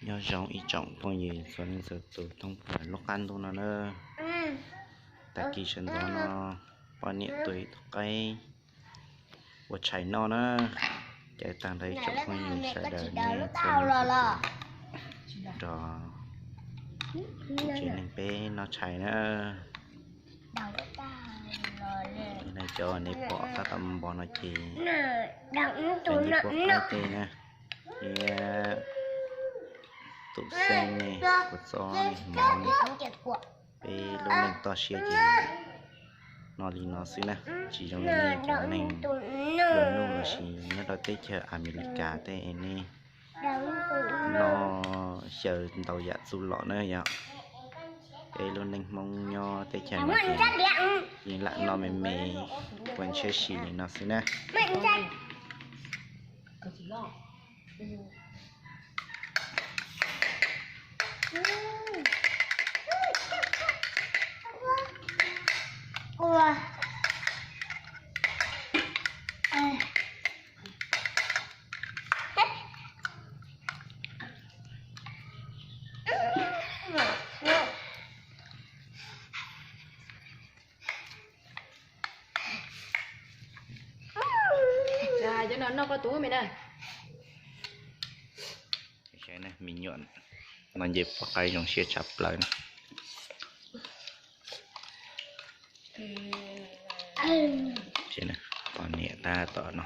Nyob zoo ib tsoom phooj ywg txhua leej txhua tus thoob plaws lub qab ntuj no na. Tag kis sawv ntxov no poj niam tua ib tug qaib ua tshais noj na. Caw tag nrho ib tsoom phooj ywg sawv daws nej txhua leej txhua tus nrog tsev neeg peb noj tshais na. Cov nej pom tab tom npog no ces cov nej pom qaib tej na, thiab tus xeeb ne, kua txob ne, mov ne. Peb lub neej toj siab ces noj li no xwb na, tsis zoo li nej cov neeg luag nug los sis nyob rau teb chaws Amelikas tej es nej noj xyaw ntau yam txuj lom na yom. Peb lub neej Hmoob nyob teb chaws no ces yeej lam noj me me ua ntshiab si li no xwb na. Cov no noj koj tus me na. Saib me nyuam no nce pom qaib zoo siab tshaj plaws na. Poj niam tab tom no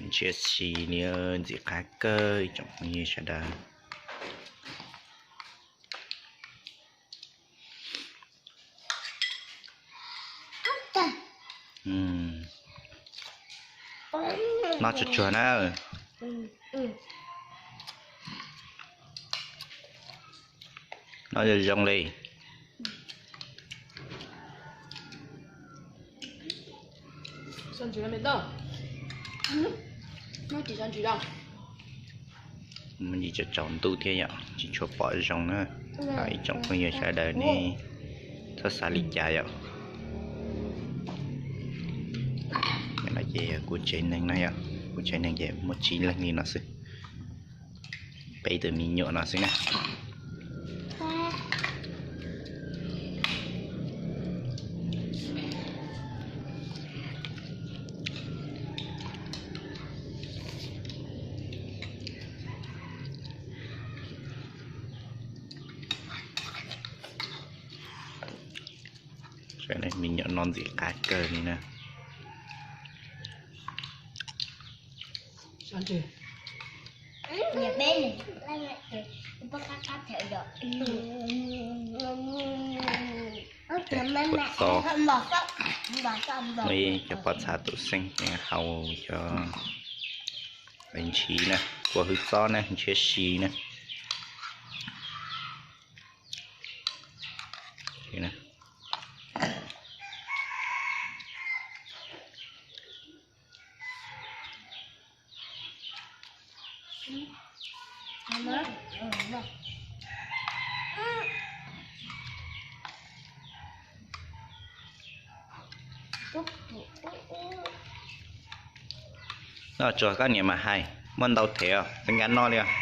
ntshiab si li ntxim qab kawg ib tsoom phooj ywg sawv daws. Noj tsuag tsuag na. Noj zoo zoo li. Mus ntsis tsaus ntuj thiab yom, tsis tshua pom zoo na. Ib tsoom phooj ywg sawv daws nej txhob xav li cas yom. No ces yog kuv tsev neeg no yom, kuv tsev neeg ces muaj tsib leeg li no xwb. Peb tus me nyuam no xwb na. Me nyuam no ntxim qab kawg li na. Kua txob, muaj ib cov pob txha tus xeeb, hau cov ntshis na, kua hwj txob na, ntshiab si na. Noj tsuag koj niam mas hais, muaj ntau thev os, txawv nkav noj li os.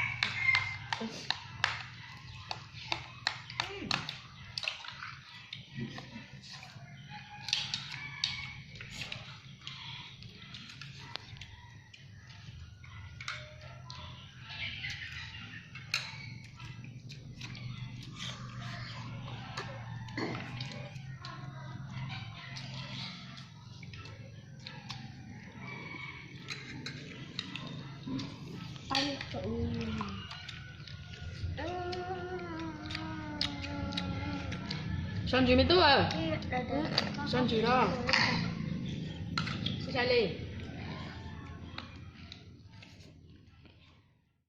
Sau ntsis me tub, sau ntsis los, sai li.